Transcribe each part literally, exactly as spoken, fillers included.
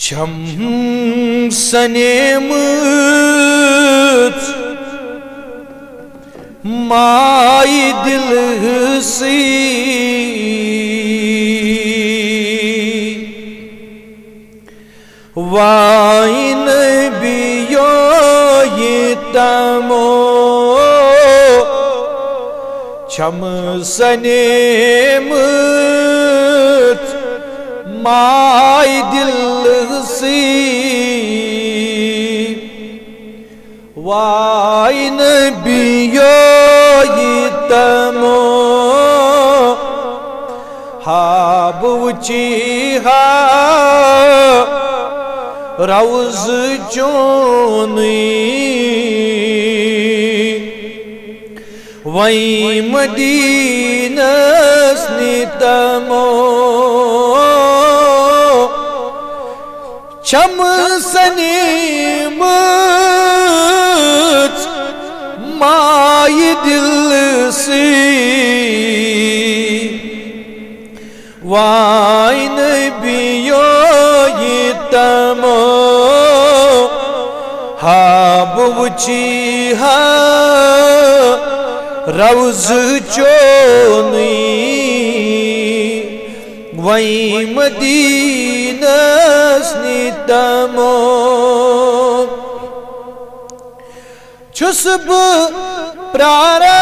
چھم سنیمٕژ مایہِ دِلہٕ سۭتۍ۔ واے نبیو، یہِ تمو چھم سنیمٕژ ماے دِلہٕ سۭتۍ۔ واے نبیو، یہِ تمو ہا بہٕ وٕچھی ہا روضہٕ چونٕے۔ وۄنۍ مدیٖنس نِتمو چھم سنیمٕژ مایہِ دِلہٕ سۭتۍ۔ واے نبیو، یہِ تمو ہا بہٕ وٕچھی ہا روضہٕ چونٕے۔ وۄنۍ مدیٖنس نِتمو چھُس بہٕ پراران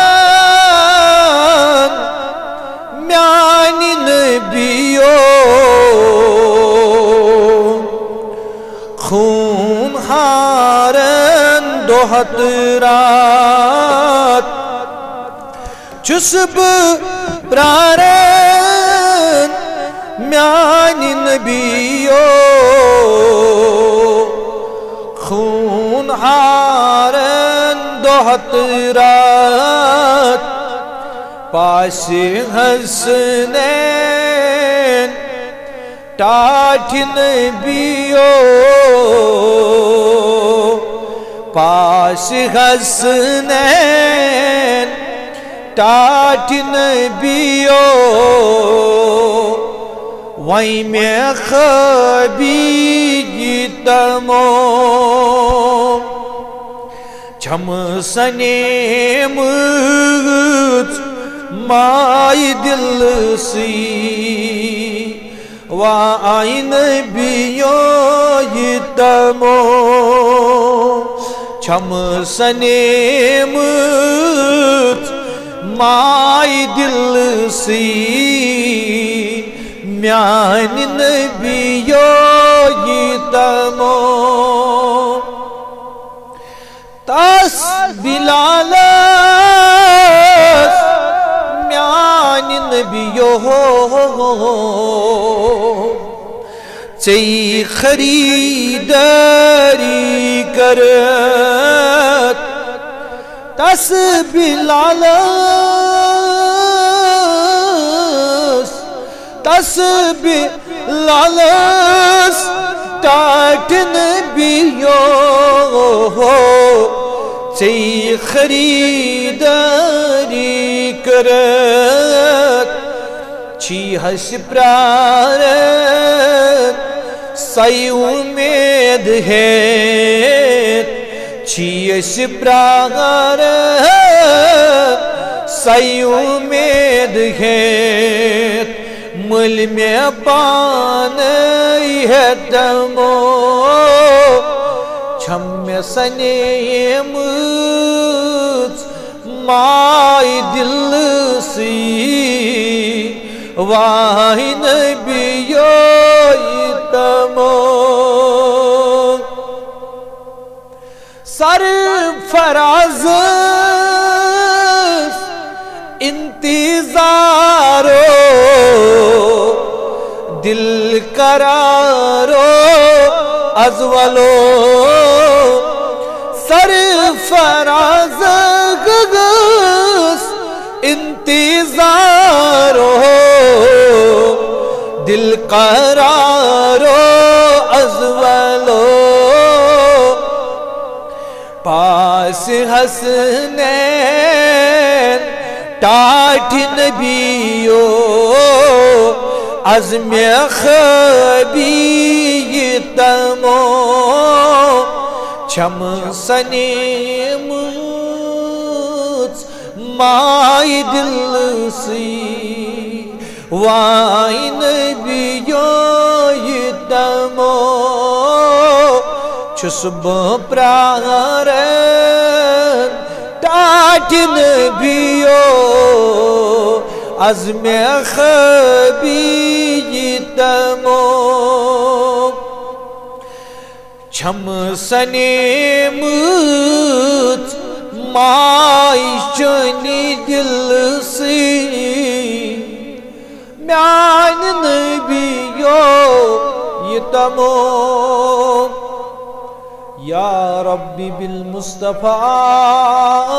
میانہِ نبیو، خوٗن ہارن دۄہ تہٕ راتھ۔ چھُس بہٕ پراران میانہِ نبیو، خوٗن ہارن دۄہ تہٕ راتھ۔ پاسہِ حسنین ٹاٹھِ نبیو، پاسہِ حسنین ٹاٹھِ نبیو۔ وۄنۍ مےٚ خٲبی یہِ تمو چھم سنیمٕژ ماے دِلہٕ سۭتۍ۔ واے نبیو، یہِ تمو چھم سنیمٕژ ماے دِلہٕ سۭتۍ۔ میانہِ نبیو، یہِ تمو تس بلالس میانہِ نبیو ژے خریدٲری کٔرٕتھ۔ تس بلالس، تس بلالس ٹاٹھِ نبیو ژے خریدٲری کٔرٕتھ۔ چھی ہسہِ پراران سۄے اُمید ہیٚتھ، چھی أسۍ پراران سۄے اُمید ہیٚتھ۔ مٔلۍ مےٚ پانے ہیٚتھ تمو، چھم مےٚ سنیمٕژ ماے دِلہٕ سۭتۍ۔ واے نبیو، یہِ تمو سرفرازس انتظارو، دل قرارو، از ولو سرفرازس انتظارو، دل قرارو، از ولو پاس حسنین ٹاٹھِ نبیو، از مےٚ خٲبی یہِ تمو، چھم سنیمٕژ ماے دِلسٕے۔ واے نبیو، یہِ تمو چھُس بہٕ پراران، ٹاٹھۍ نبیو، از مےٚ خٲبی یہِ تمو۔ چھم سنیمٕژ ماے چٲنی دِلسٕے، میانہِ نبیو، یہِ تمو۔ یا ربی بالمصطفیٰ،